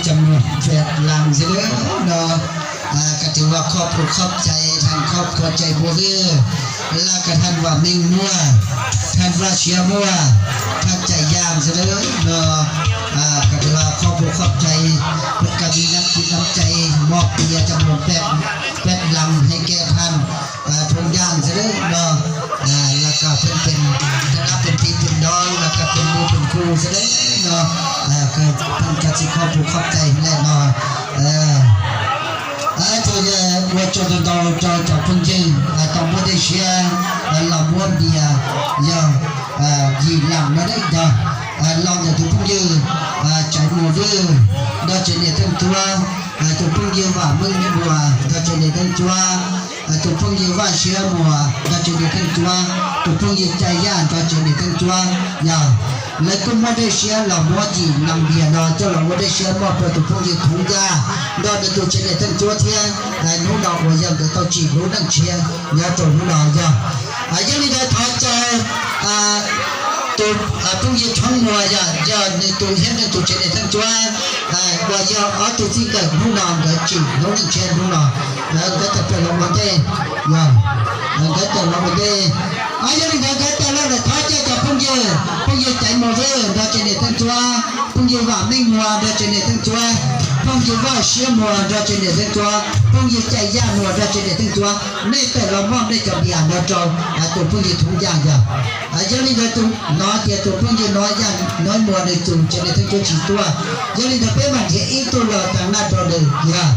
จำนวนแปดหลังเสร็จแล้วเนาะ ก็ถือว่าขอบอกขอบใจทางครอบครัวใจบัวเวอร์ แล้วก็ท่านว่าเมงมัว ท่านว่าเชียร์มัว ท่านใจย่างเสร็จแล้วเนาะ ก็ถือว่าขอบอกขอบใจ เพื่อนก็มีน้ำจิตน้ำใจ มอบเบียร์จำนวนแปด แปดลังให้แก่ท่าน เอ่อ ทุกอย่างซะเด้อเนาะ เอ่อ แล้วก็เพิ่นเป็น ฐานะเป็นพี่เป็นน้อง แล้วก็เป็นหมู่เป็นครูซะเด้อเนาะ เอ่อ คือเพิ่นก็สิขอบคุณขอบใจแหละเนาะ เออ เออ เธอจะอวยจนเดาเจ้าเจ้าเพิ่งยืน เอ่อ ต้องบ่ได้เสีย เอ่อ เราบ่เบียร์ ย่อ เอ่อ ยีหลังมาได้เนาะ เอ่อ เราเนี่ยถูกเพิ่งยืน เอ่อ ใจหมู่ดื้อ เราจะเนี่ยเต็มตัว เอ่อ ถูกเพิ่งยืนว่ามึงบัว เราจะเนี่ยเต็มตัว Tus phooj ywg Vaj Siab Muas nrog Tsev Niam Theej Tsuab, tus phooj ywg Cai Yaj nrog Tsev Niam Theej Tsuab yog lawv kuj muab dej siab los muab yim lees npias no coj los ua dej siab muaj rau tus phooj ywg Thoob Yaj nrog nws tus Tsev Niam Theej Tsuab thiab. Hnub no uas yog nkawd tau tsim lub neej tshiab nyob rau hnub no yog, yog li ntawd thov caw tus phooj ywg Thoob Muas yog, yog nws tus thiab nws tus Tsev Niam Theej Tsuab uas yog ob tug txij nkawm hnub no nkawd tsim lub neej tshiab hnub no, nkawd tawm plaws los ua ntej, nkawd tawm los ua ntej. Yog li ntawd nkawd tawm los lawm thov caw cov phooj ywg, phooj ywg Caiv Mus Vwj nrog Tsev Niam Theej Tsuab, phooj ywg Vam Meej Muas nrog Tsev Niam Theej Tsuab, phooj ywg Vaj Siab Muas nrog Tsev Niam Theej Tsuab, phooj ywg Cai Yaj Muas nrog Tsev Niam Theej Tsuab, nej tawm los muab nej cov npias no rau tus phooj ywg Thoob Yaj yog. Yog li ntawd tus no tias tus phooj ywg no yog no muas nws tus Tsev Niam Theej Tsuab tsis tuaj, yog li ntawd peb mam nrhiav ib tug los tav naj rau nws yog.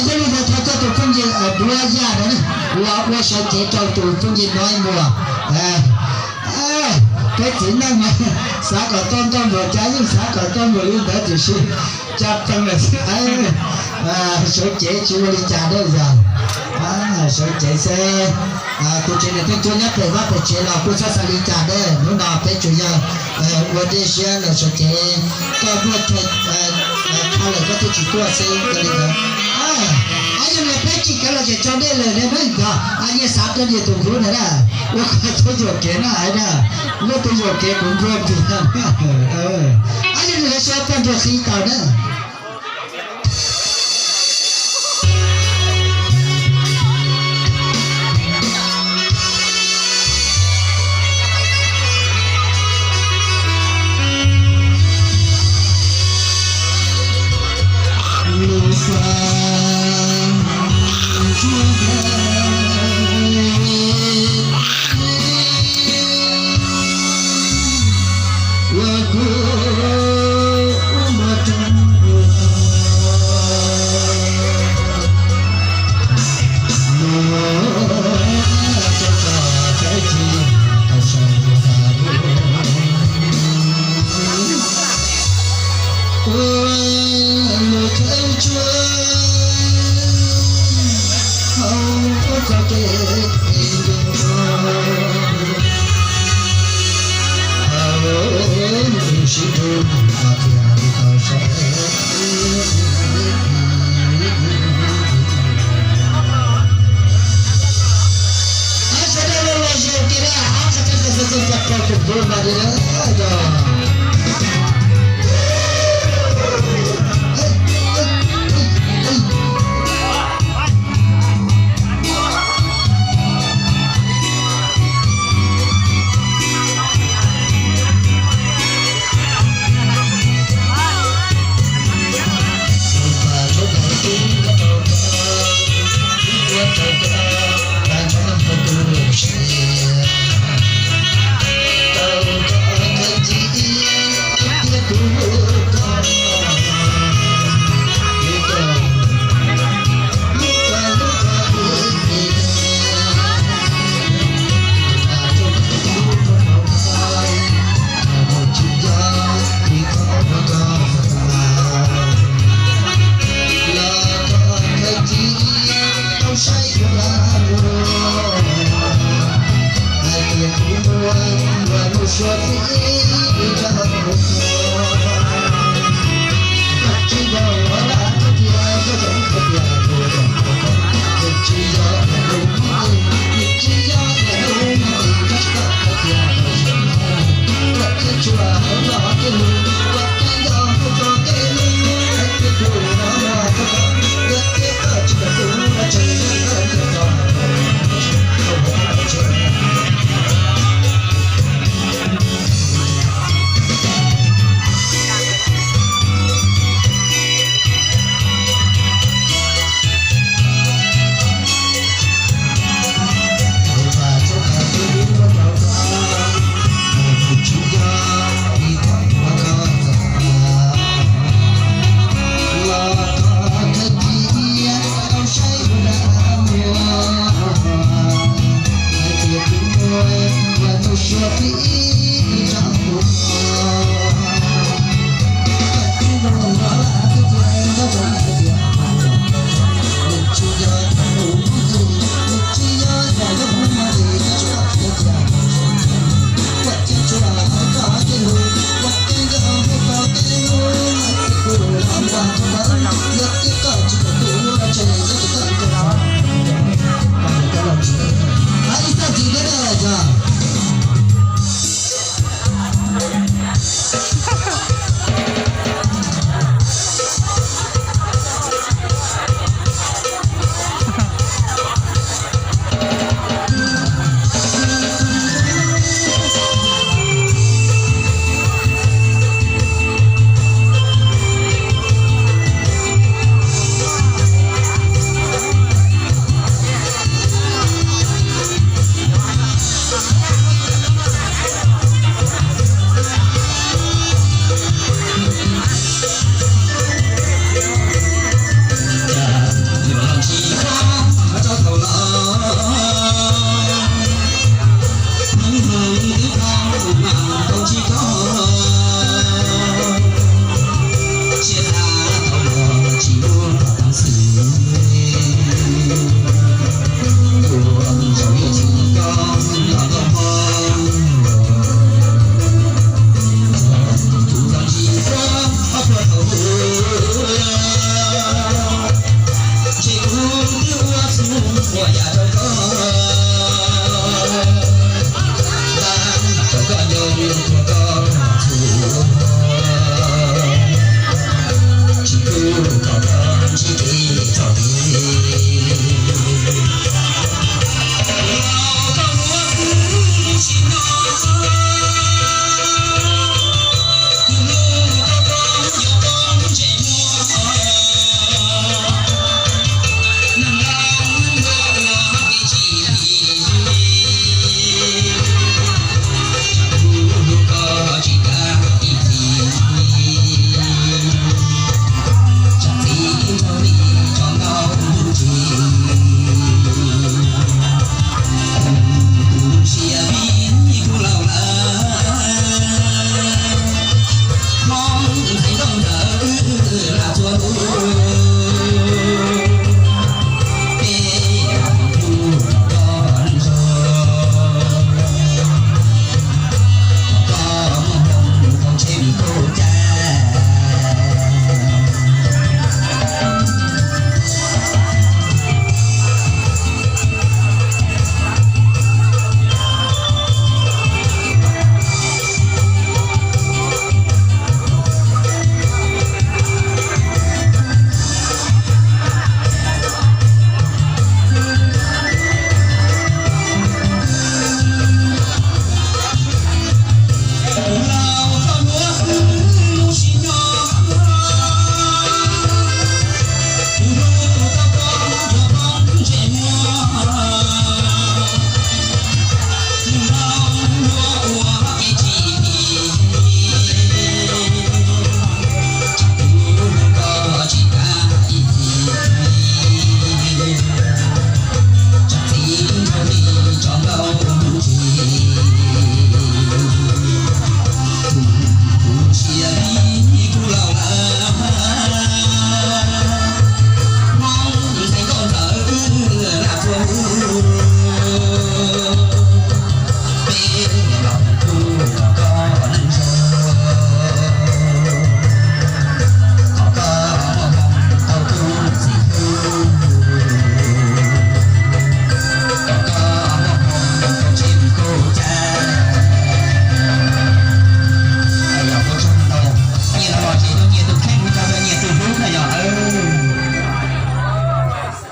Yog li ntawd thov coj tus phooj ywg Duab Yaj no los ua sawv cev rau tus phooj ywg no muas. Peb txiv neej xav kom tau ntau npaum cas yeej xav kom tau npaum li ntawd tiam sis cas pees lawm xwb. Sawv cev tsis ua li cas dab yog, sawv cev xwb. Tus Tsev Niam Theej Tsuab nyob pem vaj pem tsev los kuj txhob xav li cas dab, hnub no peb tsuas yog ua dej siab los sawv cev, koj muaj chaw qha lawm koj thiaj tsis tuaj xwb. Yog li ntawd, yog li peb tsim kev los ces tso dej lawm ne, nyias xav rau nyias tus hlub ntawd na, ua qhov txhob yuam kev na, na, muaj tus yuam kev kuv npuaj ntws na. Yog li ntawd sawv pawg nrog qhib tau na. ua yam rau koj.